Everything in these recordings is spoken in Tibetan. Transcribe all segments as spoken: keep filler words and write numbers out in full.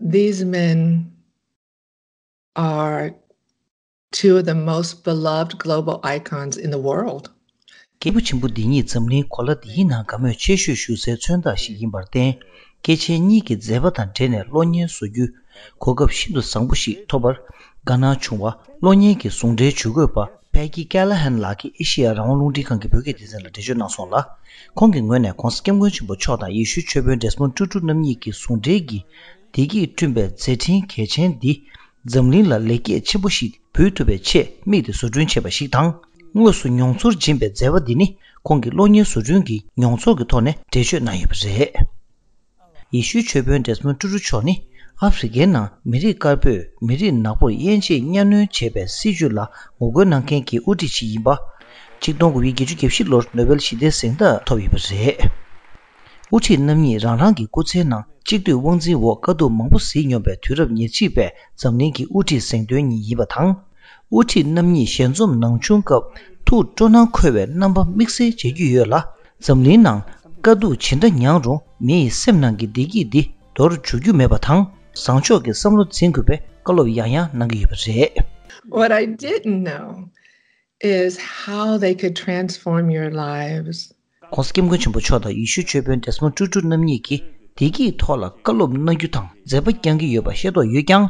These men are two of the most beloved global icons in the world. སྐྱེས་བུ་ཆེན་པོ་འདི་གཉིས་འཛམ་གླིང་གོ་ལ་འདིའི་ནང་དགའ་མོས་ཆེ་ཤོས་ཞུ་སའི་མཚོན་རྟགས་ཤིག་ཡིན་པར་བརྟེན། སྐྱེས་ཆེན་གཉིས་ཀྱི་མཛད་པ་དང་འབྲེལ་ནས་གློག་བརྙན་བཟོ་རྒྱུའི་གོ་སྐབས་ཤིན་ཏུ་བཟང་པོ་ཞིག་ཐོབ་པར། དགའ་སྣང་བྱུང་བ་གློག་བརྙན་གྱི་ཟུང་འབྲེལ་ཇུས་འགོད་པ་Peggy Callahan ལགས་ཀྱིས་ཨེ་ཤེ་ཡ་རང་དབང་རླུང་འཕྲིན་ཁང་གི་བོད་སྐད་སྡེ་ཚན་ལ་འགྲེལ་བརྗོད་གནང་སོང་ལ། ཁོང་གི་ངོས་ནས་༧གོང་ས་༧སྐྱབས་མགོན་ཆེན་པོ་མཆོག་དང་ཡེ་ཤུའི་ཆོས་དཔོན་Desmond Tutu རྣམ་གཉིས་ཀྱི་ཟུང་འབྲེལ་གྱིས་བདེ་སྐྱིད་བསྐྲུན་པའི་མཛད་འཕྲིན་གལ་ཆེན་འདི་འཛམ་གླིང་ལ་ལེགས་སྐྱེས་ཆེན་པོ་ཞིག་འབུལ་ཐུབ་པའི་ཆེད་དམིགས་ཏེ་བཟོ་སྐྲུན་བྱས་པ་ཞིག་དང་། དངོས་སུ་མྱོང་ཚོར་སྦྱིན་པའི་མཛད་པ་འདི་ནི་ཁོང་གི་གློག་བརྙན་བཟོ་སྐྲུན་གྱི་མྱོང་ཚོར་གྱི་ཐོག་ནས་འགྲེལ་བརྗོད་གནང་ཡོད་པ་རེད། ཡེ་ཤུའི་ཆོས་དཔོན་Desmond Tutu མཆོག་ནི་ཨ་ཧྥེ་རི་ཁའི་ནང་མི་རིགས་དཀར་པོས་མི་རིགས་ནག་པོར་དབྱེ་འབྱེད་གཉའ་གནོན་བྱས་པའི་སྲིད་བྱུས་ལ་ངོ་རྒོལ་གནང་མཁན་གྱི་དབུ་ཁྲིད་ཅིག་ཡིན་པ། ཆིག་སྟོང་དགུ་བརྒྱ་བརྒྱད་ཅུ་གྱ་བཞི་ལོར་ནོ་བེལ་ཞི་བདེའི་གཟེངས་རྟགས་ཐོབ་ཡོད་པ་རེད། དབུ་ཁྲིད་རྣམ་གཉིས་རང་རང་གི་སྐུ་ཚེའི་ནང་གཅིག་སྡུད་དབང་འཛིན་འོག་དཀའ་སྡུག་མང་པོ་གཟིགས་མྱོང་པའི་དུས་རབས་ཉེར་གཅིག་པའི་འཛམ་གླིང་གི་དབུ་ཁྲིད་གཟེངས་ཐོན་གཉིས་ཡིན་པ་དང་། དབུ་ཁྲིད་རྣམ་གཉིས་ཞལ་འཛོམས་གནང་བྱུང་སྐབས་ཐུགས་སྤྲོ་སྣང་འཁོལ་བའི་རྣམ་པ་དམིགས་བསལ་མཇལ་རྒྱུ་ཡོད་ལ། འཛམ་གླིང་ནང་དཀའ་སྡུག་ཇི་འདྲ་མྱངས་རུང་མི་ཡི་སེམས་ནང་གི་བདེ་སྐྱིད་འདི་འདོར་འཇུག་རྒྱུ་མེད་པ་དང་། བཟང་ཕྱོགས་ཀྱི་བསམ་བློ་འཛིན་དགོས་པའི་བཀའ་སློབ་ཡང་ཡང་གནང་གི་ཡོད་པ་རེད། What I didn't know is how they could transform your lives. ༸གོང་ས་༸སྐྱབས་མགོན་ཆེན་པོ་མཆོག་དང་ཡེ་ཤུའི་ཆོས་དཔོན་Desmond Tutu རྣམ་གཉིས་ཀྱིས་བདེ་སྐྱིད་ཐོག་ལ་བཀའ་སློབ་གནང་རྒྱུ་དང་མཛད་པ་བསྐྱང་གི་ཡོད་པ་ཤེས་རྟོགས་ཡོད་ཀྱང་།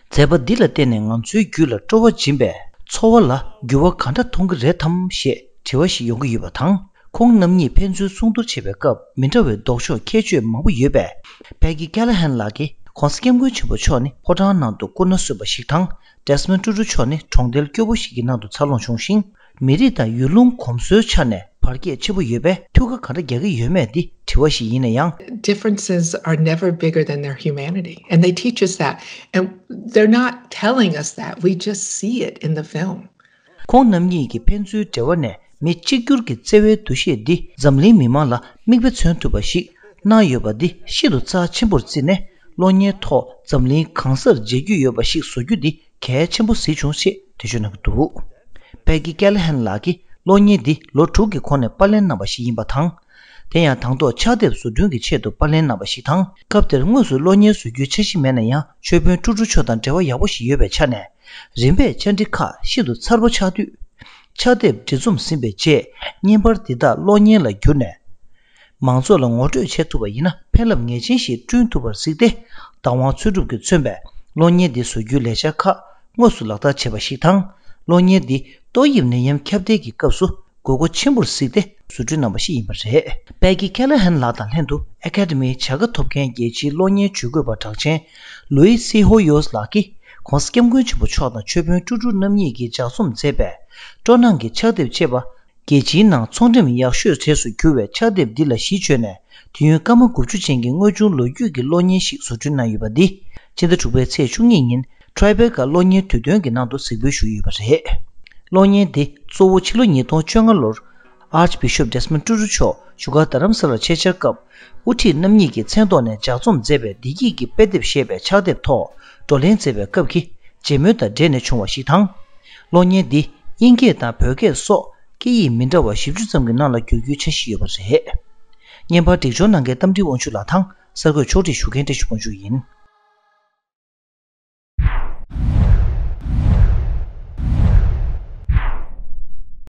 མཛད་པ་འདི་ལ་བརྟེན་ནས་ང་ཚོའི་རྒྱུད་ལ་སྤྲོ་བ་སྦྱིན་པའི་འཚོ་བ་ལ་འགྱུར་བ་ག་འདྲ་གཏོང་གི་རེད་དམ་ཞེས་དྲི་བ་ཞིག་ཡོང་གི་ཡོད་པ་དང་། ཁོང་རྣམ་གཉིས་ཕན་ཚུན་གསུང་བསྡུར་བྱེད་པའི་སྐབས་མི་འདྲ་བའི་ལྡོག་ཕྱོགས་ཁྱད་ཆོས་མང་པོ་ཡོད་པས། Peggy Callahan ལགས་ཀྱིས་༸གོང་ས་༸སྐྱབས་མགོན་ཆེན་པོ་མཆོག་ནི་ཕོ་བྲང་ནང་དུ་སྐུ་ན་གསོན་པ་ཞིག་དང་། Desmond Tutu མཆོག་ནི་གྲོང་རྡལ་སྐྱོ་པོ་ཞིག་གི་ནང་དུ་འཚར་ལོངས་བྱུང་ཞིང་། མི་རིགས་དང་ཡུལ་ལུང་གོམས་སྲོལ་ཆ་ནས་བར་ཁྱད་ཆེན་པོ་ཡོད་པས་ཐུགས་ཁ་ག་འདྲ་རྒྱག་གི་ཡོད་མེད་འདི་དྲི་བ་ཞིག་ཡིན་ན་ཡང་། Differences are never bigger than their humanity, and they teach us that. And they're not telling us that, we just see it in the film. ཁོང་རྣམ་གཉིས་ཀྱི་ཕན་ཚུན་འབྲེལ་བ་ནས་མི་གཅིག་གྱུར་གྱི་བརྩེ་བའི་འདུ་ཤེས་འདི་འཛམ་གླིང་མི་མང་ལ་མིག་དཔེ་མཚོན་ཐུབ་པ་ཞིག་གནང་ཡོད་པ་འདི་ཤིན་ཏུ་རྩ་ཆེན་པོར་བརྩིས་ནས། གློག་བརྙན་ཐོག་འཛམ་གླིང་གང་སར་མཇལ་རྒྱུ་ཡོད་པ་ཞིག་བཟོ་རྒྱུ་འདི་གལ་ཆེན་པོ་གཟིགས་བྱུང་ཞེས་འགྲེལ་བརྗོད་གནང་གི་འདུག Peggy Callahan ལགས་ཀྱིས་གློག་བརྙན་འདི་ལོ་དྲུག་གི་གོང་ནས་པར་ལེན་གནང་བ་ཞིག་ཡིན་པ་དང་། དེ་ཡང་དང་ཐོག་ཕྱག་དེབ་བཟོ་སྐྲུན་གྱི་ཆེད་དུ་པར་ལེན་གནང་བ་ཞིག་དང་། སྐབས་དེར་དངོས་སུ་གློག་བརྙན་བཟོ་རྒྱུའི་འཆར་གཞི་མེད་ན་ཡང་ཆོས་དཔོན་ཀྲུ་ཀྲུ་མཆོག་དང་འབྲེལ་བ་ཡག་པོ་ཞིག་ཡོད་པའི་ཆ་ནས། རིམ་པས་བཅར་འདྲི་ཁག་ཤིན་ཏུ་མཚར་པོ་ཆགས་དུས། ཕྱག་དེབ་འབྲི་རྩོམ་ཟིན་པའི་རྗེས་བརྙན་པར་འདི་དག་གློག་བརྙན་ལ་བསྒྱུར་ནས། མང་ཚོགས་ལ་ངོ་སྤྲོད་བྱེད་ཐུབ་པ་ཡིན་ན་ཕན་རླབས་ངེས་ཅན་ཞིག་བསྐྲུན་ཐུབ་པར་གཟིགས་ཏེ། བདག་དབང་འཚོལ་སྒྲུབ་ཀྱིས་མཚོན་པའི་གློག་བརྙན་འདི་བཟོ་རྒྱུའི་ལས་འཆར་ཁག་དངོས་སུ་ལག་བསྟར་བྱས་པ་ཞིག་དང་། གློག་བརྙན་འདི་ཏོག་དབྱིབས་ནད་ཡམས་ཁྱབ་གདལ་གྱི་སྐབས་སུ་དགོས་མཁོ་ཆེན་པོར་གཟིགས་ཏེ་བཟོ་སྐྲུན་གནང་བ་ཞིག་ཡིན་པ་རེད། Peggy Callahan ལགས་དང་ལྷན་དུ་Academy བྱ་དགའ་ཐོབ་མཁན་རྒྱལ་སྤྱིའི་གློག་བརྙན་ཇུས་འགོད་པ་གྲགས་ཅན་Luis Quijotes ལགས་ཀྱིས་༸གོང་ས་༸སྐྱབས་མགོན་ཆེན་པོ་མཆོག་དང་ཆོས་དཔོན་ཀྲུ་ཀྲུ་རྣམ་གཉིས་ཀྱིས་ལྗགས་རྩོམ་མཛད་པའི་སྤྲོ་སྣང་གི་ཕྱག་དེབ་ཅེས་པ། རྒྱལ་སྤྱིའི་ནང་ཚོང་འགྲེམས་ཡག་ཤོས་གྲས་སུ་གྱུར་བའི་ཕྱག་དེབ་འདི་ལ་གཞི་བཅོལ་ནས། དུས་ཡུན་སྐར་མ་དགུ་བཅུ་ཅན་གྱི་དངོས་བྱུང་ལོ་རྒྱུས་ཀྱི་གློག་བརྙན་ཞིག་བཟོ་སྐྲུན་གནང་ཡོད་པ་འདི། ཕྱི་ཟླ་དྲུག་པའི་ཚེས་བཅུ་གཉིས་ཉིན་Tribeca གློག་བརྙན་དུས་སྟོན་གྱི་ནང་དུ་གཟིགས་འབུལ་ཞུས་ཡོད་པ་རེད། གློག་བརྙན་འདི་གཙོ་བོ་ཕྱི་ལོ་ཉིས་སྟོང་བཅོ་ལྔ་ལོར་Archbishop Desmond Tutu མཆོག་བཞུགས་སྒར་རྡ་རམ་ས་ལར་ཆེད་བཅར་སྐབས། དབུ་ཁྲིད་རྣམ་གཉིས་ཀྱི་མཚན་ཐོག་ནས་ལྗགས་རྩོམ་མཛད་པའི་བདེ་སྐྱིད་ཀྱི་དཔེ་དེབ་ཞེས་པའི་ཕྱག་དེབ་ཐོག་བགྲོ་གླེང་མཛད་པའི་སྐབས་ཀྱི་མཇལ་མོལ་དང་འབྲེལ་ནས་བྱུང་བ་ཞིག་དང་། གློག་བརྙན་འདི་དབྱིན་སྐད་དང་བོད་སྐད་སོགས་སྐད་ཡིག་མི་འདྲ་བ་བཞི་བཅུ་ཙམ་གྱི་ནང་ལ་བསྒྱུར་རྒྱུའི་འཆར་གཞི་ཡོད་པ་རེད། བརྙན་པར་སྒྲིག་སྦྱོར་གནང་མཁན་རྟ་མགྲིན་དབང་ཕྱུག་ལགས་དང་གསར་འགོད་ཕྱོགས་སྒྲིག་ཞུ་མཁན་བཀྲ་ཤིས་དབང་ཕྱུག་ཡིན།